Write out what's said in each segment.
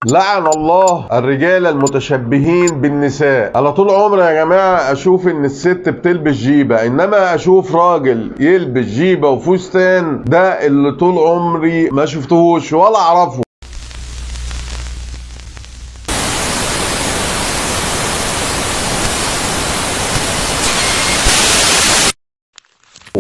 لعن الله الرجال المتشبهين بالنساء. انا طول عمري يا جماعة اشوف ان الست بتلبس جيبه، انما اشوف راجل يلبس جيبه وفستان ده اللي طول عمري ما شفتهوش ولا اعرفه.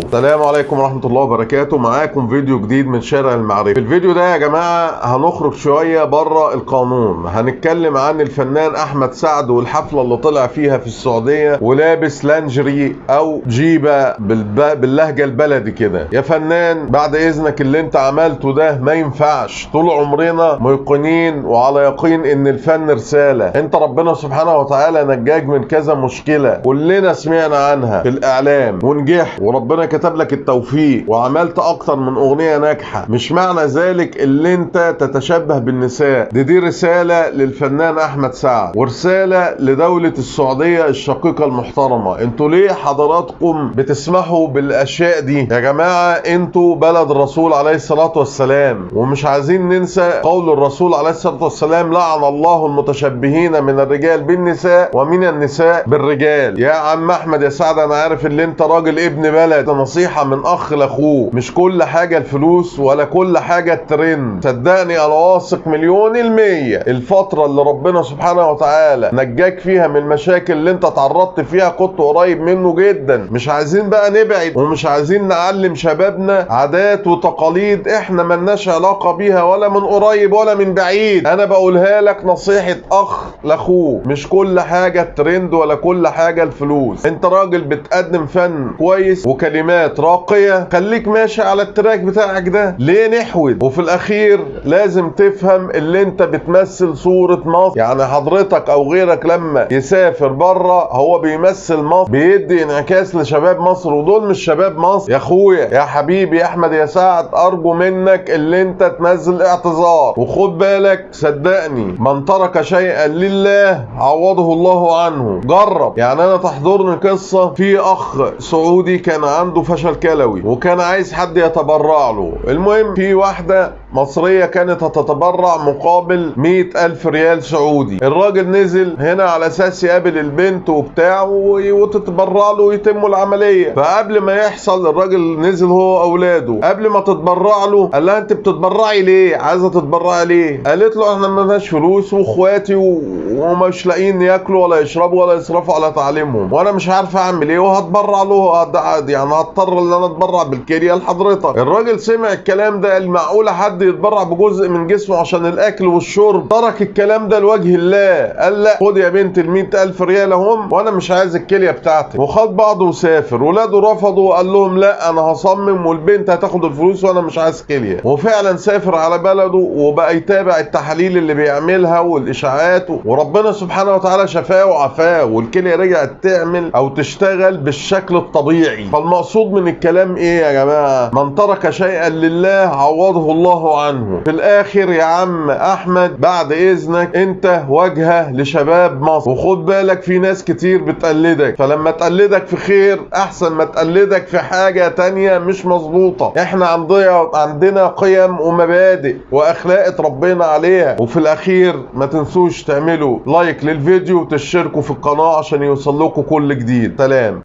السلام عليكم ورحمة الله وبركاته. معاكم فيديو جديد من شارع المعرفة. في الفيديو ده يا جماعة هنخرج شوية بره القانون، هنتكلم عن الفنان أحمد سعد والحفلة اللي طلع فيها في السعودية ولابس لانجري أو جيبة باللهجة البلدي كده. يا فنان بعد إذنك اللي انت عملته ده ما ينفعش. طول عمرنا موقنين وعلى يقين إن الفن رسالة. انت ربنا سبحانه وتعالى نجاك من كذا مشكلة كلنا سمعنا عنها في الإعلام ونجحت وربنا كتب لك التوفيق وعملت اكتر من اغنية ناجحة. مش معنى ذلك اللي انت تتشبه بالنساء. دي رسالة للفنان احمد سعد ورسالة لدولة السعودية الشقيقة المحترمة. انتوا ليه حضراتكم بتسمحوا بالاشياء دي يا جماعة؟ انتوا بلد الرسول عليه الصلاة والسلام، ومش عايزين ننسى قول الرسول عليه الصلاة والسلام: لعن الله المتشبهين من الرجال بالنساء ومن النساء بالرجال. يا عم احمد يا سعد، انا عارف اللي انت راجل ابن بلد، نصيحة من اخ لاخوه، مش كل حاجة الفلوس ولا كل حاجة الترند. صدقني انا واثق 1,000,000% الفترة اللي ربنا سبحانه وتعالى نجاك فيها من المشاكل اللي انت تعرضت فيها كنت قريب منه جدا. مش عايزين بقى نبعد، ومش عايزين نعلم شبابنا عادات وتقاليد احنا ملناش علاقة بيها ولا من قريب ولا من بعيد. انا بقولها لك نصيحة اخ لاخوه، مش كل حاجة الترند ولا كل حاجة الفلوس. انت راجل بتقدم فن كويس وكلمات راقية، خليك ماشي على ال track بتاعك ده، ليه نحود؟ وفي الاخير لازم تفهم اللي انت بتمثل صورة مصر. يعني حضرتك او غيرك لما يسافر بره هو بيمثل مصر، بيدي انعكاس لشباب مصر، ودول مش شباب مصر. يا اخويا يا حبيبي يا احمد يا سعد، ارجو منك اللي انت تنزل اعتذار. وخد بالك صدقني، من ترك شيئا لله عوضه الله عنه. جرب. يعني انا تحضرني قصة في اخ سعودي كان عنده فشل كلوي وكان عايز حد يتبرع له. المهم في واحدة مصرية كانت هتتبرع مقابل 100,000 ريال سعودي. الراجل نزل هنا على اساس يقابل البنت وبتاع وتتبرع له ويتموا العملية. فقبل ما يحصل الراجل نزل هو واولاده، قبل ما تتبرع له قال لها: انت بتتبرعي ليه؟ عايزة تتبرعي ليه؟ قالت له: احنا ما لناش فلوس واخواتي ومش لاقيين ياكلوا ولا يشربوا ولا يصرفوا على تعليمهم، وانا مش عارفة اعمل ايه وهتبرع له، يعني هضطر ان انا اتبرع بالكلية لحضرتك. الراجل سمع الكلام ده، المعقولة حد يتبرع بجزء من جسمه عشان الاكل والشرب؟ ترك الكلام ده لوجه الله، قال لا خد يا بنت ال100,000 ريال اهم وانا مش عايز الكلية بتاعتي، وخد بعضه وسافر. ولاده رفضوا وقال لهم لا انا هصمم والبنت هتاخد الفلوس وانا مش عايز كليه. وفعلا سافر على بلده وبقى يتابع التحاليل اللي بيعملها والاشاعات، وربنا سبحانه وتعالى شفاه وعافاه والكلية رجعت تعمل او تشتغل بالشكل الطبيعي. فالمقصود من الكلام ايه يا جماعة؟ من ترك شيئا لله عوضه الله عنه. في الاخر يا عم احمد بعد اذنك، انت واجهه لشباب مصر، وخد بالك في ناس كتير بتقلدك، فلما تقلدك في خير احسن ما تقلدك في حاجة تانية مش مظبوطة. احنا عندنا قيم ومبادئ واخلاق اتربينا عليها. وفي الاخير ما تنسوش تعملوا like للفيديو وتشتركوا في القناة عشان يوصل لكم كل جديد. سلام.